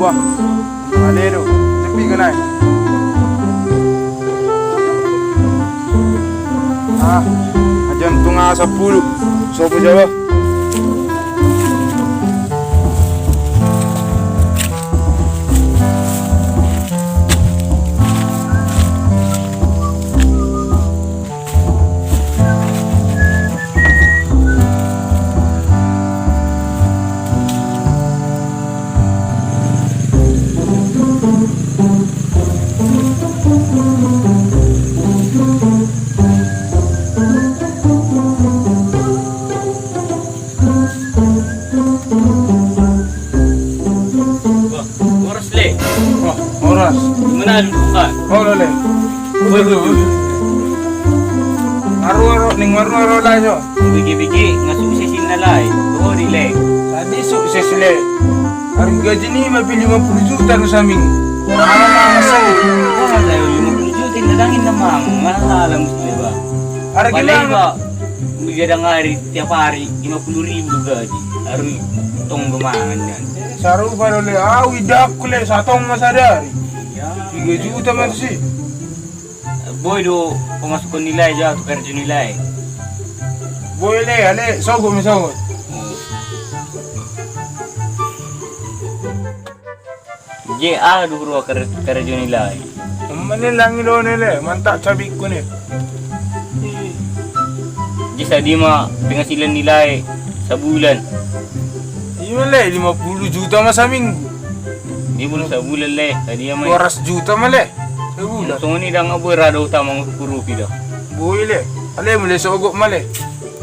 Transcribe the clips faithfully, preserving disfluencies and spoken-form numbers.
Wah, ale do, sepi kan ai. Ah, aja untung ah sampulu. Sopo jawa. Wah, horas, Le. Wah, horas. Di mana lu, Pak? Olo, Le. Woi, woi, woi. Aru, aru, ning aru, aru, lae, jo. Bigi-bigi, nga sukses inna, lae. Oh, di, Le. Tadi sukses, Le. Ari gaji ni ma pe lima puluh juta do saminggu. Ala na masa. Wah, lae, lima puluh juta inna dangin na mang. Masalah mesti, Pak. Ari gimana? Udah dang ari tiap hari lima puluh ribu gaji. Ari tong do mangan nian. Sarupa do, Le, au idaonku, Le, satong ma sadari. Iya. Tiga juta ma tusi. Boi do pemasukan ni lae, jo, tu karjo ni lae. Boi, Le, ale sogot ma, sogot. Jadi aha do huroha kar-, karjo ni lae? Mane langi do ne, Le, mantap cabikku ne. Jadi sadia ma penghasilan ni lae sabulan? Ima, Le, lima puluh juta ma saminggu. Lima puluh sabulan, Le, sadia ma i? Dua ratus juta ma, Le, sabulan. Songon i dang boi rado utama hurupi da. Boi, Le. Ale mule sogot ma, Le.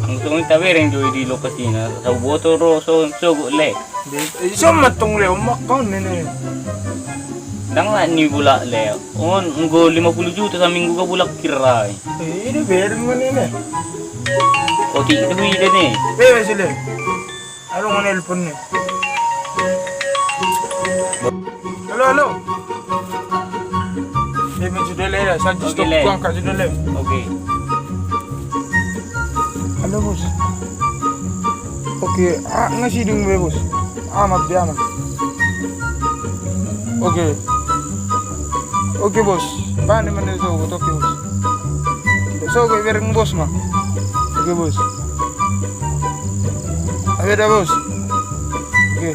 Ang songon i tabereng do i di lokasina. Saboto ro so-, sogot, Le. Ison ma tong, Le, omak kau nene. Dang na ni bolak, Le. On, nggo lima puluh juta saminggu ga bolak kira. Eh, ini bereng ma nene. Otik itu ide ne. Bebe sile. Halo, mau nelpon ne. Halo, halo. Eh, maju dulu, Le. Saya just stop, angkat dulu, Le. Oke. Halo, Bos. Oke, ah, nggak sih dong, Bos. Amat, be, amat. Oke. Oke, Bos. Bani mana sogot, oke, Bos. Sogot bereng, Bos, ma. Oke, Bos. Ada, Bos. Oke.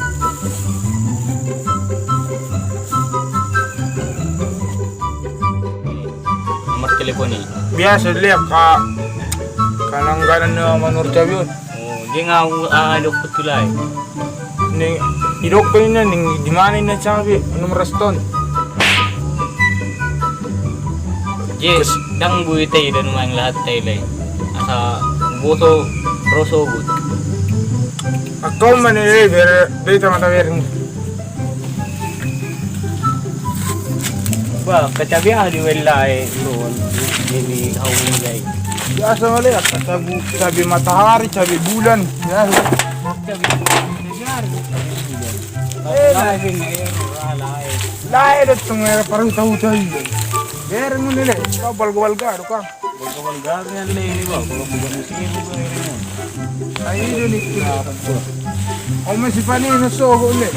Nomor telepon i. Biasa, Le, ka, ka langganan na manurut cabe on. Oh, dia ngau, ah, dokter tu, lae. Ning, didok pe ninna, ning, di mana ninna cabe, nomor reston. Jadi, dang boi taida nuaeng lahat taida i. Asa boto ro sogot. Angka on ma ne, eh, ber-, be tama tabereng. Bah, kacabe aha di wella e, bro. Ini hau ini, guys. Biasa ma, Le, angka cabe, cabe matahari, cabe bulan. Biasa. Cabe matahari, cabe bulan. Eh, lain, eh, lain. Lain, datang, eh, parhuta-huta ini. Bereng ini, Le. Kau balga-balga, kau. Balga-balga, Le, ini, Bang. Kalau bukan musim, bukan ini. Ai, ini, ini. Om, masih panen, sogot, Le.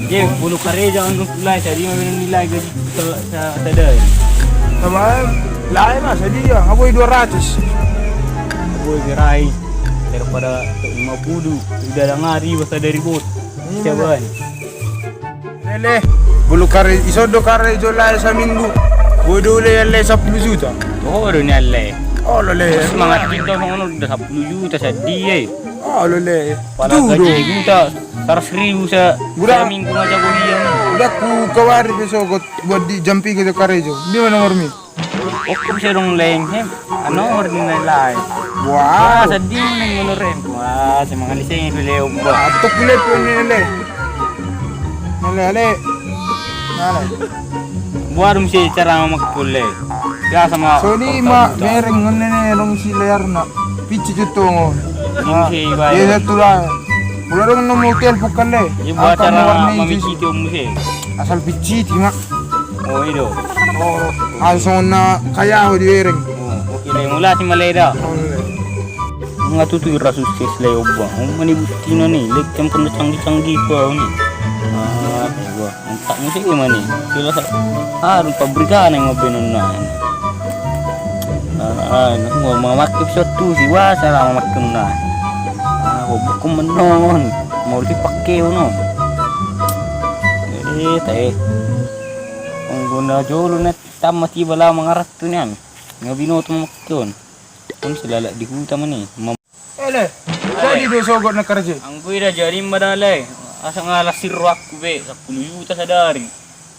Jadi, bulu karejo, anggo mulai, tadi, mana nilai gaji, sa-, sa-, sadari. Sama, lain, Mas, tadi, ya, ngaboi dua ratus. Ngaboi gerai, daripada lima puluh, udah ada ngari, bahasa dari bos. Iya, siapa, Bang? Lele, bulu kare, ison do karejo lae saminggu. Boi do, Le, ale sampulu juta. Oh, do ni ale. Oh, Lele. Semangat kita, ono do sampulu juta sadia i. Oh, Lele. Pala gaji juta, saratus ribu sa-, saminggu ma jago dia. Udah ku kawari pe sogot buat di jampi ke karejo. Di mana nomormi? Oke, bisa dong, Leng. Hem, anu, nomor ni lae. Wah, sedih, Leng, nomor, Leng. Wah, semangat ni seng itu, Leo. Wah, atuk, Leng, tu ni, Leng. Leng, Leng. Leng. Buat dong si cara mamakul, Leng. Ya, sama. Soni ma bereng ngene ne dong si layarna. Pici jutongo. Ini si iba. Iya, satu lah. Mula dong nomor telepon kan, Leng. Iya, buat cara mamikiti om si. Asal pici, Mak. Oh, i do. Oh, langsung na kaya ho di bereng. Oh, oke, Le, mula si male da. Oh, Le. Nga tutu ira sukses, Le, oba. Om mani buktina ni, Le, tempon canggih-canggih tu au ni. Ah, iwa. Mantap musik gimana nih? Jelas. Ah, rupa berita nih mau benun nah. Ah, ah, mau memakai suatu si wasa lah memakai nah. Ah, gua buku menon. Mau dipakai no. Eh, teh. Pengguna jolo net tama tiba lah mengarat tuh nian. Nggak binoto memakai on. Kan selalak di huta mana? Ele, jadi do sogot na kerja. Anggo ida jadi ma da le. Asa ngalas sirroakku be, sappulu juta sadari.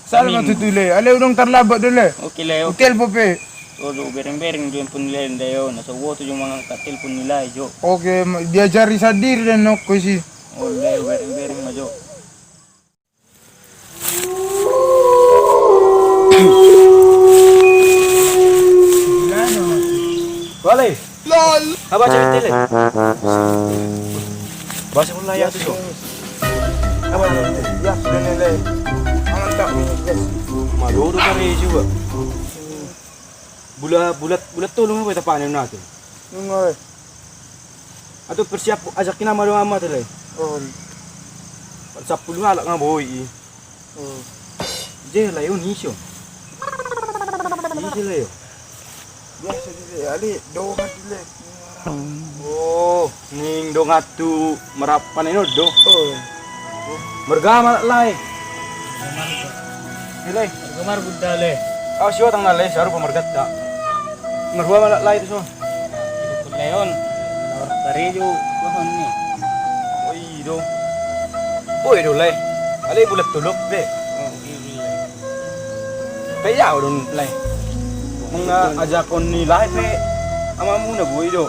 Salma tutu le, ale udong tarlambat do le. Oke le, oke. Telpon pe. Odo bereng-bereng jo handphone ni lae ndai on, asa uoto jo mangangkat telpon ni lae jo. Oke, diajari sandiri dan nokko si. Ole bereng-bereng ma jo. Wale. Lol. Apa cerita le? Bahasa mulai ya tu so. Apa cerita? Ya, sudah nilai. Mantap. Malu tu kami juga. Bula, bula, bula tolong apa tapanen nanti? Nunga. Atau persiap ajak kina madong ama tu lai. Oh. Sappulu halak nga boi. Oh. Je lai on iso. Iso lai on. Biasa di le, ale dongan di le. Oh, ning dongan tu marapan eno do. Oh. Marga ma halak lai. Di lai. Marga margunda le. Au siotang na lai saru pamarganta. Marga ma halak lai tu son. Leon, karejo, bohon ni. Oi do. Oi do lai. Ale bulat tolop be. Kayak au dong lai. Menga ajakon ni lai pe. Amamu na boi do.